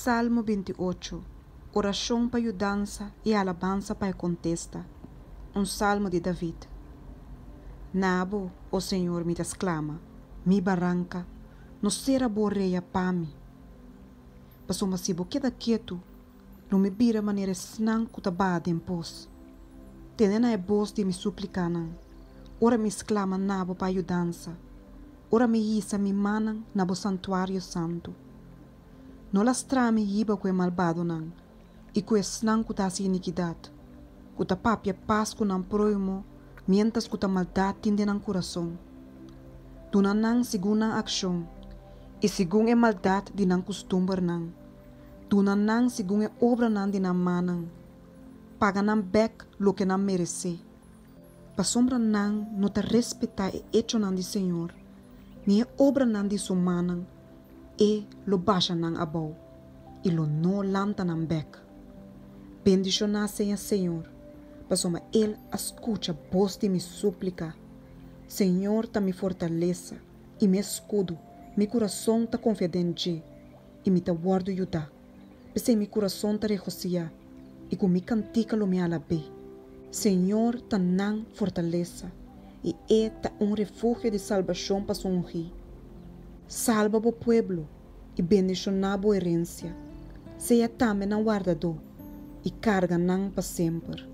Salmo 28, Orashon pa yudansa i alabansa pa e kontesta. Un salmo di David. Na bo, o señor, mi ta sklama, mi baranka, no sera bo orea pa mi. Pasobra si bo keda ketu, lo mi bira manera esnan ku ta baha den pos. Tene na e bos di mi súplikanan, ora mi sklama na bo pa yudansa, ora mi hisa mi mannan na bo santuario santu. No lastra mi hiba ku e malbadonan i ku esnan ku ta hasi inikidat, ku ta papia pas ku nan próhimo miéntras ku ta maldat tin den nan kurason. Duna nan segun nan akshon i segun e maldat di nan kustumbernan. Duna nan segun e obranan di nan mannan. Paga nan bèk loke nan meresé. Pasobra nan no ta respetá e echonan di señor, ni e obranan di su mannan, e lo basha nan abou i lo no lanta nan bèk. Bendishoná sea señor, pasobra el a skucha bos di mi súplika. Señor ta mi fortalesa i mi eskudo, mi kurason ta konfia den dje i mi ta wòrdu yudá. P'esei mi kurason ta regosiá i ku mi kantika lo mi alab'é. Señor ta nan fortalesa i E ta un refugio di salbashon pa su ungí. Salba bo pueblo i bendishoná bo herensia. Sea tambe nan wardadó i karga nan pa semper.